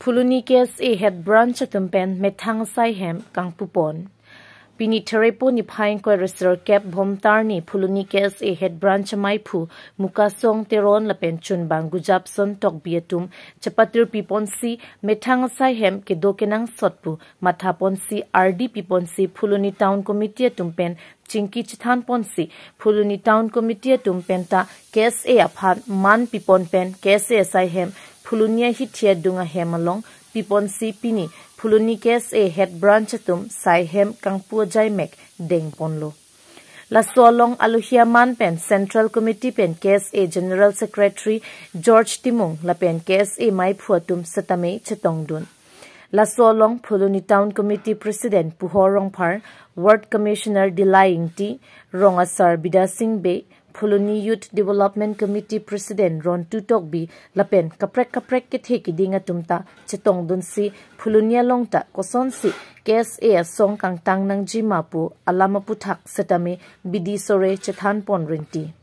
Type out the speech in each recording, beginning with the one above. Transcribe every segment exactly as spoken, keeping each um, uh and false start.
Phuloni K S A Head Branch atum pen methang asai hem kangpupon. Pini Therepo niphai ingkoi ra sirkep Bhomtar ni Phuloni K S A Head Branch amaiphu Mukasong Teron lapen chunbang Gujapson Tokbi atum chepatir piponsi methang asai hem kedo kenangsot pu mathaponsi ardi piponsi Phuloni Town Committee atum pen chingki chethanponsi Phuloni Town Committee atum penta K S A aphan man pipon pen K S A asai hem Phuloni ahithi adung ahem along piponsi pini Phuloni K S A Head Branch atum sai hem kangpu ajai mek dengponlo. Laso along alohi aman pen Central Committee pen K S A General Secretary George Timung lapen K S A maiphu atum setame chetongdun. Laso along Phuloni Town Committee President Puhor Rongphar, Ward Commissioner Dilai Ingti, Rong Asar Bidya Sing Bey, Phuloni Youth Development Committee President Rontu Tokbi lapen kaprek kaprek kethe kiding atum ta chetongdunsi Phuloni along ta kosonsi K S A asong kangtang nangjima pu alam aputhak setame bidi sore chethanpon rinti.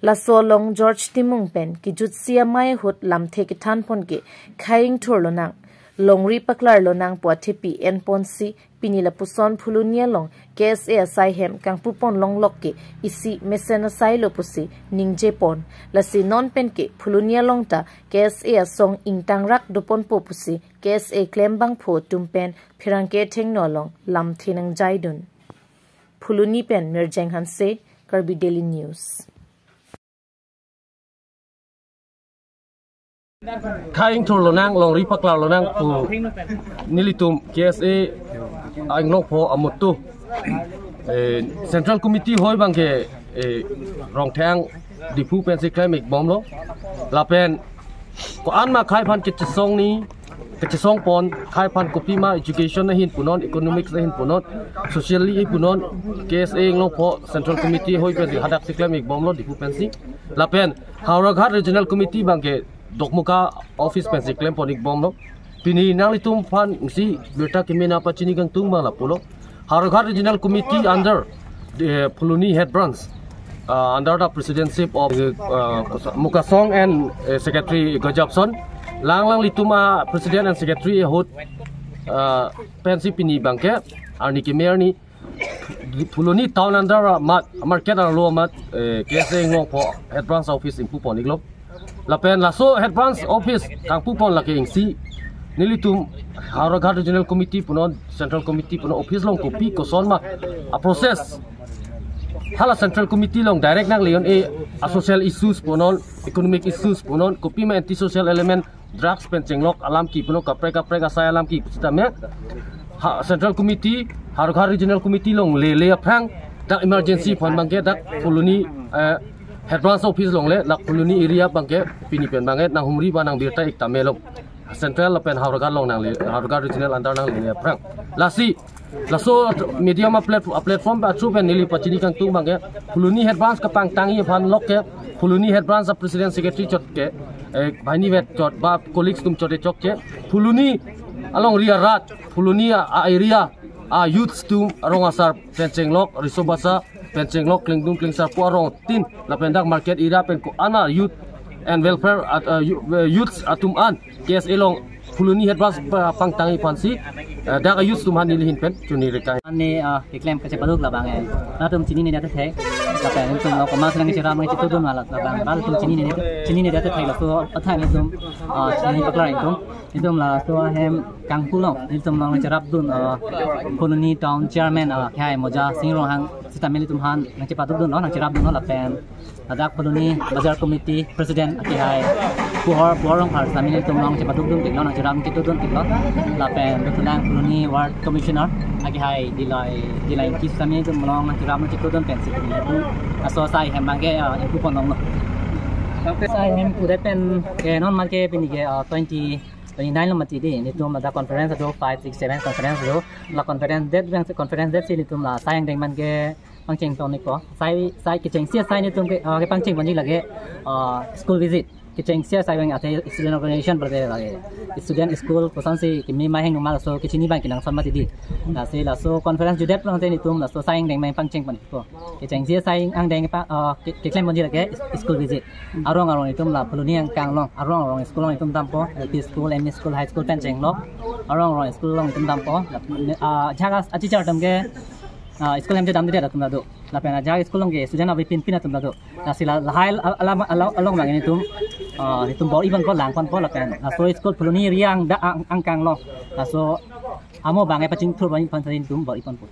Laso along George Timung pen kejutsi amei ahut lamthe kethanpon ke khei ingthur lonang, longri paklar lonang pu athepi enponsi pini lapuson Phuloni along K S A asai hem kangpupon longlok ke isi mesen asailo pusi ningjepon. Lasi non pen ke Phuloni along ta K S A asong ingtangrak doponpo pusi K S A klembangphu atum pen pherangke thengno along lamthe nangjaidun. Phuloni pen Mirjeng Hanse, Karbi Daily News. Khei ingthur lonang, longri paklar lonang pu nelitum K S A anglongpho amuttu, eh, Central Committee hoi abangke, eh, Rongthang Diphu pensi klem-ikbomlo. Lapen ko-an ma khei aphan kechesong ni, kechesongpon, khei aphan kopima education ahin punon, economics ahin punon, socially punon, K S A anglongpho Central Committee hoi pensi hadaksi klem-ikbomlo Diphu pensi. Lapen Howraghat Regional Committee abangke Dokmoka office pensi klempon-ikbomlo. Pini nanglitum aphansi birta kemena pachini kangtung abang lapulo. Howraghat Regional Committee under the Phuloni Head Branch, uh, under the presidency of, uh, Mukasong and, uh, Secretary Gajapson. Lang lang litum a President and Secretary ahut, uh, pensi pini abangke arni keme arni Phuloni town under amat, market arlo amat, eh, K S A anglongpho Head Branch office ingpupon-iklo. Lapen laso Head Branch office kangpupon lake isi nelitum Howraghat Regional Committee punon, Central Committee punon office along kopi koson ma a process hala Central Committee along direct nangleji, eh, a social issues punon, economic issues punon, kopima anti-social element, drugs pen chenglok alam ke punon, kaprek kaprek asai alam ke pusitame ha Central Committee, Howraghat Regional Committee along lele aphrang dak emergency aphan abangke dak Phuloni, eh, Head Branch office along le dak Phuloni area abangke pini pen abangke nanghumri ba nangbirta-ik tamelo. Central lapen Howraghat along nangle, Howraghat Regional under nanglele aphrang. Lasi laso medium a plat-, a platform ba through pen neli pachini kangtung abangke Phuloni Head Branch kapangtangji aphan lok ke Phuloni Head Branch a President Secretary chot ke, eh, banghini vet chot ba colleagues atum chot chokche Phuloni alongri arat, Phuloni a, a area a youths atum arong asar pen chenglok, riso basa pen chenglok, klingdun klingsarpo arong tin lapen dak market area pen ko-an a youth and welfare at, uh, you-, uh, youths atum an K S A along Phuloni Head Branch pa-, pangtangji aphansi, uh, dak a youths atum aphan neli ahin pen chuniri kai. Ani, uh, keklem kachepaduk labang, eh. Latum chinine det thek. Lapen itum lo komat nangcherap nangchetudun la labang. Latum chinine, chinine det thek laso athang itum, uh, chini paklar itum. Itum laso ahem kangpu along, itum along nangcherapdun, uh, Phuloni Town Chairman, uh, akhai Moja Sing Ronghang sitame itum aphan nangchepadukdunlo, nangcherapdunlo lapen ladak Phuloni Bazar Committee President akhai Puhor, Puhor Rongphar sitame itum along chepadukdunpiklo, nangcherap chetudunpiklo. Lapen dotulang Phuloni Ward Commissioner akhai Dilai, Dilai Ingti sitame itum along nangcherap nangchetudun pensi itum laso asai hem abangke, uh, ingpupon longlo. Asai hem kudet pen ke non abangke pini ke, uh, twenty twenty-nine lo mati dei, nelitum ladak conference do, five, six, seven conference do. La conference date abang, conference date si nelitum la asai angdeng abangke pangcheng tonic ko. Asai, asai kechengsi asai nelitum ke, ah, kepangchengponji lake, ah, school visit. kechengsi asai abang athe student organization berarti lagi student school kosonsi kimi maheng numal so kechini abang kenangsot mati di. Lasi laso conference jutdet pulote netum laso asai angdeng abang pangcheng ponpo. Kechengsi asai angdeng pa uh, ke- keklem ponji lake school visit. Arong arong netum la Phuloni angkang along, arong arong school along netum dampo, L P school, M E school, high school pen chenglo. Arong arong school along netum dampo. Uh, jaga achichar atum ke uh, school hem je damde atum ta do. Lapen ajak school along ke student avepin pin atum ta do. Lasi la lahai al- alam ala along abang netum uh, netum bor-i ponpo, lang ponpo lapen laso school Phuloni area angdeng ang- angkang along. Laso amo abang pachingthur abang phan netum bor-i ponpo.